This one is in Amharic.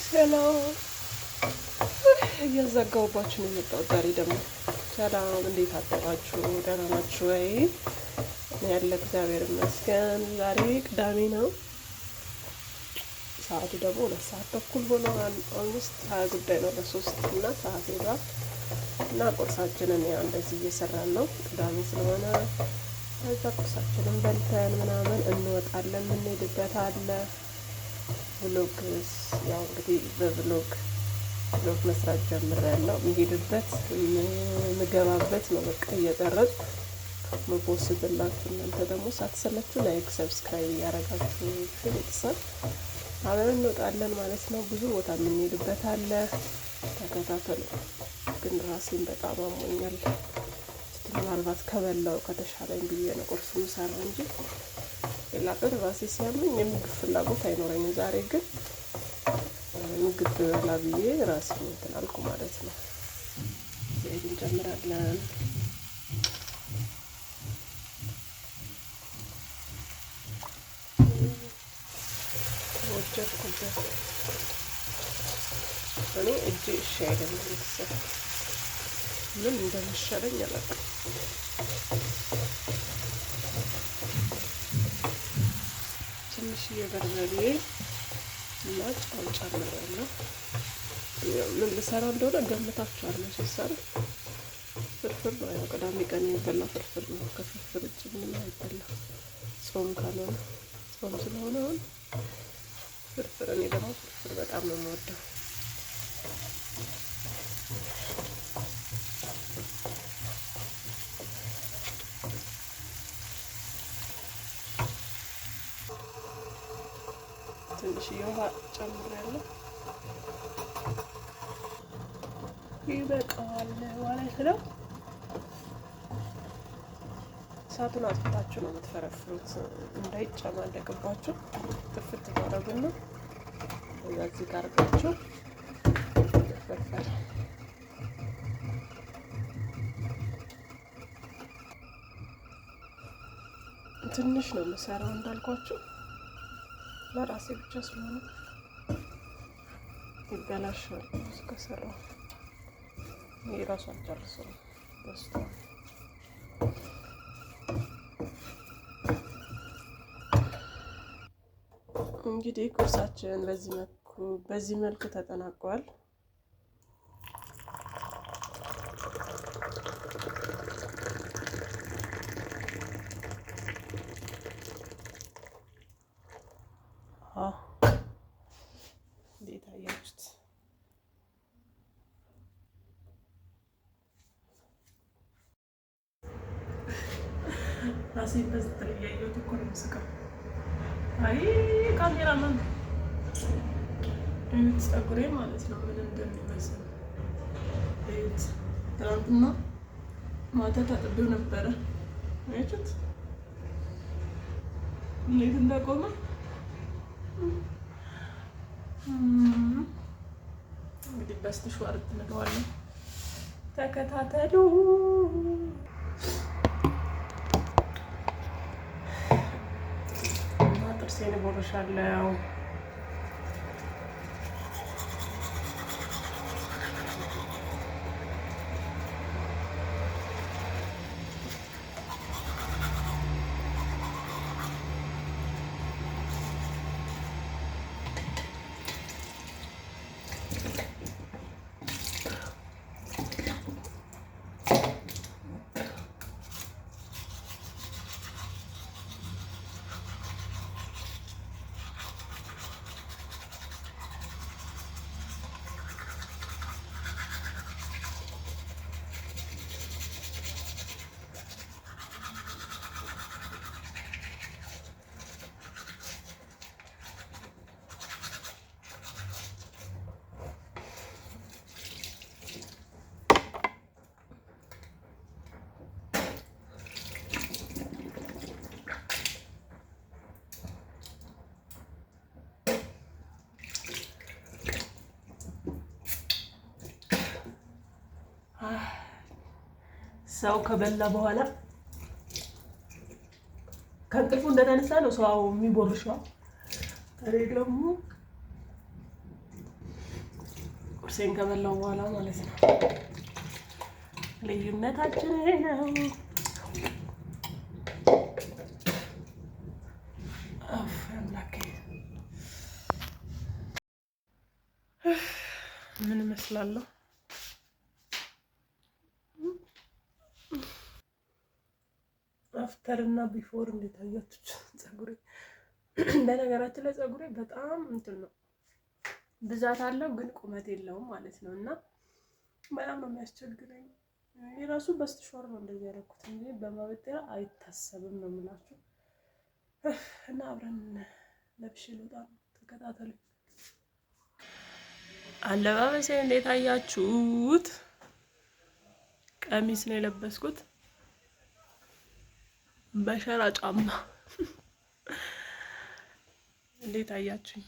ሰላም እያዘጋውባችሁ ነው የመጣሁት ዛሬ ደግሞ። ሰላም፣ እንዴት አደራችሁ? ደህና ናችሁ ወይ? ያለ እግዚአብሔር ይመስገን። ዛሬ ቅዳሜ ነው። ሰዓቱ ደግሞ 2:30 ሆኗል። Almost 20 ጉዳይ ነው ለ3 እና ሰዓት ሄዷል። እና ቁርሳችንን ያው እንደዚህ እየሰራን ነው፣ ቅዳሜ ስለሆነ። ከዛ ቁርሳችንን በልተን ምናምን እንወጣለን። የምንሄድበት አለ። Vlog ያው እንግዲህ በ vlog መስራት ጀምሬያለሁ። የምሄድበት የምገባበት ነው በቃ እየቀረጽኩ ም post ላችሁ። እናንተ ደግሞ ሳትሰለችሁ like፣ subscribe እያደረጋችሁ ቤተሰብ አብረን እንወጣለን ማለት ነው። ብዙ ቦታ የምንሄድበት አለ። ተከታተሉ። ግን ራሴን በጣም አሞኛል። እስቲ ምናልባት ከበላው ከተሻለኝ ብዬ ነው ቁርስ የምሰራው እንጂ ሌላ ቀን ራሴ ሲያመኝ የምግብ ፍላጎት አይኖረኝም። ዛሬ ግን ምግብ ብበላ ብዬ ራሴን እንትን አልኩ ማለት ነው። ዘይት እንጨምራለን። ወጀድኩበት እኔ እጄ እሺ አይደለም። ቤተሰብ ምን እንደሚሻለኝ አላውቅም። ትንሽዬ በርበሬ እና ጨው ጨምሬያለሁ። ምን ልሰራ እንደሆነ ገምታችኋል መቼስ አይደል? ፍርፍር ነው። ያው ቅዳሜ ቀን የሚበላ ፍርፍር ነው። ከፍርፍር ውጭ ምንም አይበላ ጾም ካልሆነ። ጾም ስለሆነ አሁን ፍርፍር። እኔ ደግሞ ፍርፍር በጣም ነው የምወደው። ትንሽዬ ውሃ ጨምሬያለሁ። ይበቃዋል ማለት ነው። እሳቱን አጥፍታችሁ ነው የምትፈረፍሩት፣ እንዳይጨማለቅባችሁ ጥፍት ታደርጉና እዚህ ጋር አድርጋችሁ መፈርፈር። ትንሽ ነው የምሰራው እንዳልኳችሁ ለራሴ ብቻ ስለሆነ ይበላሻል ብዙ ከሰራው። ይሄ ራሱ አልጨርሰውም በስቷል። እንግዲህ ቁርሳችን በዚህ መልኩ ተጠናቋል። እንዴት አያችሁት? ራሴን በዚህ እያየሁት እኮ ነው የምስቀው። አይ ካሜራማን እዩት፣ ፀጉሬ ማለት ነው ምን እንደሚመስል እዩት። ትናንትና ማታ ታጥቤው ነበረ። አያችሁት እንዴት እንዳቆመ። እንግዲህ በስተሽዋር እንለዋለን። ተከታተሉ። እና ጥርሴን ቦርሻለሁ። ሰው ከበላ በኋላ ከእንቅልፉ እንደተነሳ ነው ሰው የሚቦርሸው። እኔ ደግሞ ቁርሴን ከበላው በኋላ ማለት ነው። ልዩነታችን ይሄ ነው። አምላኬ፣ ምን እመስላለሁ? After እና before እንዴት አያችሁት? ፀጉሬ፣ በነገራችን ላይ ፀጉሬ በጣም እንትን ነው፣ ብዛት አለው ግን ቁመት የለውም ማለት ነው። እና በጣም ነው የሚያስቸግረኝ። የራሱ በስትሾር ነው እንደዚህ ያደረኩት እንጂ በማበጠሪያ አይታሰብም ነው የምላችሁ። እና አብረን ለብሼ ልወጣ ነው። ተከታተሉ። አለባበሴ እንዴት አያችሁት? ቀሚስ ነው የለበስኩት በሸራ ጫማ። እንዴት አያችሁኝ?